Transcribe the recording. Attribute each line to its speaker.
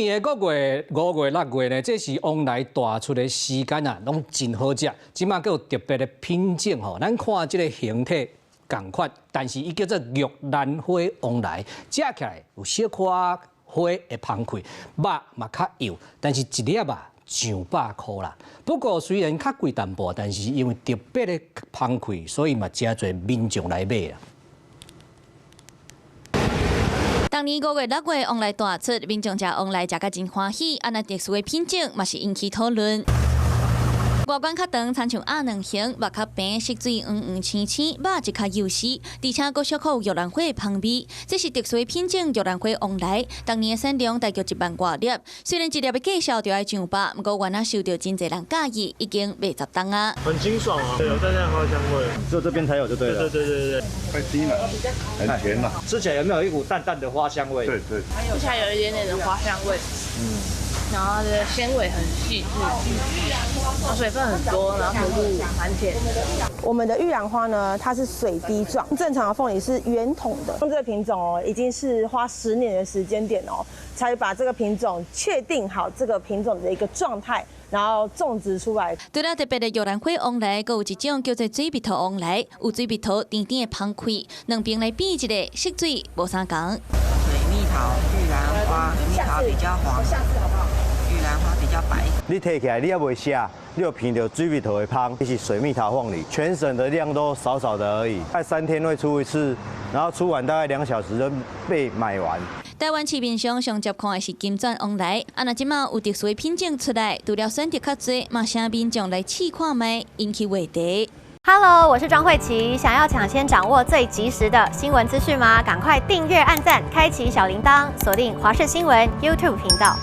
Speaker 1: 年的五月、6月呢，這是旺梨大出的時間啊，攏真好食。這馬閣有特別的品種吼，咱看這个形體仝款，但是伊叫做玉蘭花旺梨，食起來有小可花的芳氣，肉嘛較幼，但是一粒啊上百箍啦。不過雖然較貴淡薄，但是因為特別的芳氣，所以嘛誠濟民眾來買啦。
Speaker 2: 逐年5月6月旺梨大出，民眾食旺梨食甲真歡喜，啊若特殊的品種嘛是引起討論。外觀較長，親像鴨卵形，肉較平，色水黃黃青青，肉質較幼絲，而且閣小可有玉蘭花的芳味。這是特殊的品種玉蘭花旺梨，逐年的產量大約1萬外粒。雖然一粒的價數就愛上百，毋過原來受著真濟人佮意，已經賣10冬啊。
Speaker 3: 很清爽啊，有淡淡花香味。
Speaker 4: 只有這邊才有就對了。
Speaker 3: 對對對對對。
Speaker 5: 太低了，很甜嘛。
Speaker 4: 吃起來有沒有一股淡淡的花香味？
Speaker 5: 對對。
Speaker 6: 吃起來有一點點的花香味。然後它的纖維很細緻，然後水分很多，然後甜度蠻甜的。
Speaker 7: 我們的玉蘭花呢，它是水滴狀，正常的鳳梨是圓筒的。這個品種哦，已經是花10年的時間點哦，才把這個品種確定好這個品種的一個狀態，然後種植出來。
Speaker 2: 除了特別的玉蘭花旺梨，閣有一種叫做水蜜桃旺梨，有水蜜桃甜甜的芳氣，兩邊來比一下，色水無相仝。
Speaker 8: 水蜜桃、玉蘭花，水蜜桃比較黃。玉蘭花比較白。
Speaker 4: 你提起來，你猶未食，你就聞著水蜜桃的芳，這是水蜜桃鳳梨，全省的量都少少的而已，大概3天會出一次，然後出完大概2小時就被買完。
Speaker 2: 台灣市面上上捷看的是金鑽旺梨，啊，若這馬有特殊的品種出來，除了選擇較濟，嘛請民眾來試看覓，引起話題。
Speaker 9: Hello，我是莊慧琪，想要搶先掌握最及時的新聞資訊嗎？趕快訂閱、按讚、開啟小鈴鐺，鎖定華視新聞 YouTube 頻道。